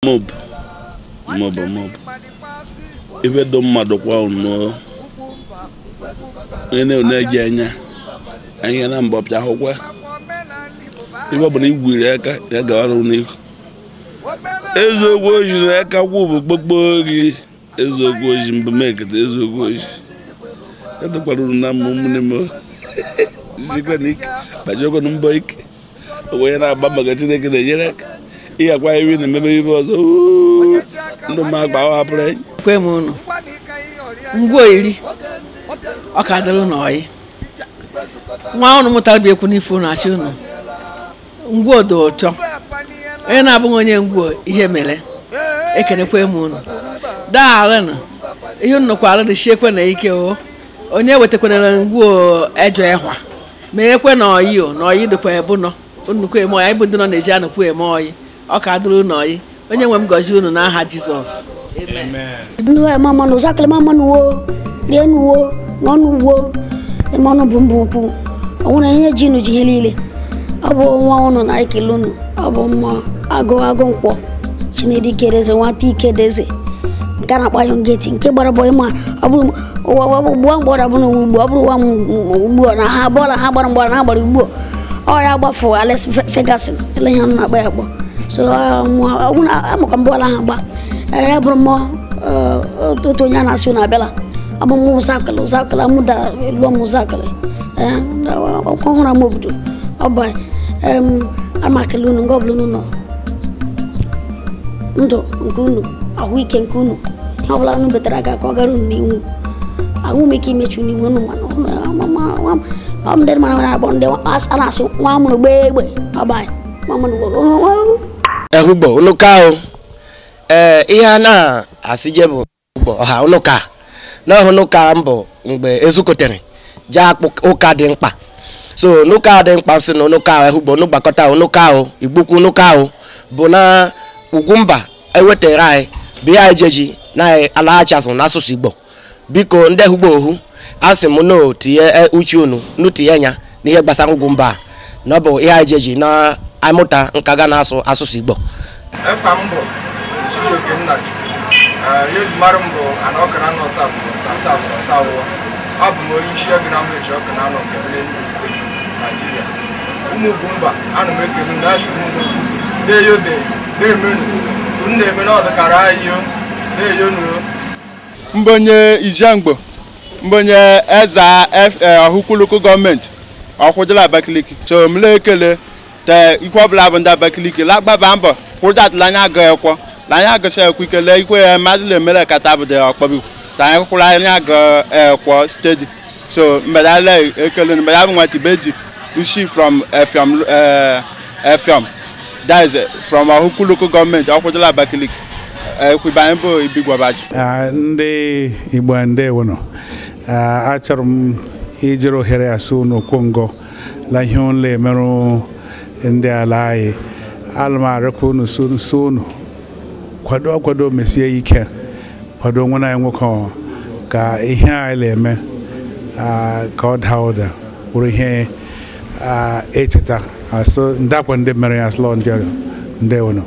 Mob mob mob ife do mmadụ kwa unu onye na-eji anya anya na mbọ pịa akwụkwọ ife ọ bụla igwiri aka ya gawara n'ihu eziokwu oji na aka kwụ bụ kpokpo gị eziokwu oji mbụ mekete eziokwu oji edokwara unu na mma ụmụnne m jikwa na ike gbajiekwa na mbọ ike onye na-agba maka Chineke na-enyere aka ihe akwa iri na-ememe ibe ọzọ ndụ m agba hapụrụ anyị kwe m unu ngwa iri ọ ka dịrị unu oyi nwa unu mụtara bi ekwu n'ife unu achị unu ngwa dị ụtọ onye na-abụghị onye ngwo ihe mere ekenekwe m unu daalụnụ ihe unu nọkwara dị chiekwe na ike o onye wetakwanara ngwo ejọ ịhwa ma ekwe na oyi o na oyi dịkwa ebu nọ nnukwu eme oyi anyị bụ ndị nọ na-eji anụkwu eme oyi ọ ka dịrị unu oyi onye nwe m gọzie unu n'aha Jizọs. Amen. Mama no zakle mama no wo rienu wo ngonu wo mmanụ bụ mbụ ukwu ọ nwere ihe ji nu ji ihe niile ọ bụ nwa unu na ekele unu ọ bụ mma agụ agụ nkwọ Chinedike deze nwata ike deze nke a na-akpa ngeti nke gbara bọ ịma ọ bụrụ ụwa mgbọrọ bụ na ugbu ọ bụrụ ụwa ugbu na ha bọọlụ ha gbara mgbọrọ na ha gbara ugbu ọ ya gbafu Alex Ferguson ele ihe na-akpa ya akpọ so amụkwa mbọọlụ ahụ gba ya bụrụ mmụọ otu onye a na-asị na abịala ọ bụ mmụ ụzakịlị ụzakịlị amụda lụọ m ụzakịlị ọhụrụ ama obodo ọ bụ amakele unu nke ọbụla unu nọ ndụ nke unu ahụike nke unu ihe ọbụla unu betara aka ka ọ gara unu n'ihu ahụ m ike imechi unu ihu unu mana ọ ndị mara na-akpọ ndị a na-asị nwa amụrụ gbee egbe ọba nwa amụrụ ehugbo unu ka o ihe a na-asị je bụ ọha unu ka na ọhụ ụka mbụ mgbe ezukotere je akpụ ụka dị mkpa so n'ụka dị mkpa si na ụka ehugbo unu gbakọta ụka o igbukwu ụka o bụ na Ugwumba ewetara anyị bịa ejeji na alaghachazụ n'asụsụ Igbo biko ndị ehugbo ohu asị m no tinye uche unu nu tinye anya n'ihe gbasara Ugwumba na ọ bụ ihe anyị jeji na amụta nka ga na-asụ asụsụ Igbo. Efa m bụ Chijioke Nnaji ihe eji mara m bụ ana ọkara nọ ọsabụ abụ m onye isi ọgụ na mmechi ọkụ na anọ nke Enugu steeti Naijiria. Ụmụ Ugwumba ana m ekele na achị m n'okwusi na-eyobeghị na-emenu unu na-eme na ọdịkara anyị na-eyonu. Mbonye Ijangbo mbonye eza ọhụkwulukwu gọọmenti ọkwụdịla Abakaliki so m na-ekele te ikwe ọbụla bụ ndị Abakaliki lagbaba mbọ kwụdatụla anya agụ ekwo la anya agụcha ekwu ikele ikwe ya mmadụ na-emere kata bụ ọkpọbikwu ta anyị kwụrụ anya agụ ekwo stedi so mbedala ekele mbeda bụ nwata ibeji ushi from Efiom Efiom that is from ọhụkwulukwu gọọmenti ọkwụdịla Abakaliki ekwibanye bụ Ibigwabaji. Ndị Igbo ndewonụ achọrọ m ijiri ohere asụ unu kwongo la ihe ụlọ emerụ ndị ala anyị ana m arịọkwa unu so unu kwado kwado mesie ike kwado nwe anyị nwoke ka ihe anyị na-eme ka ọ daa ụda bụrụ ihe echeta asụ ndakwa ndị mere ya asụlọ ndị ndewonụ.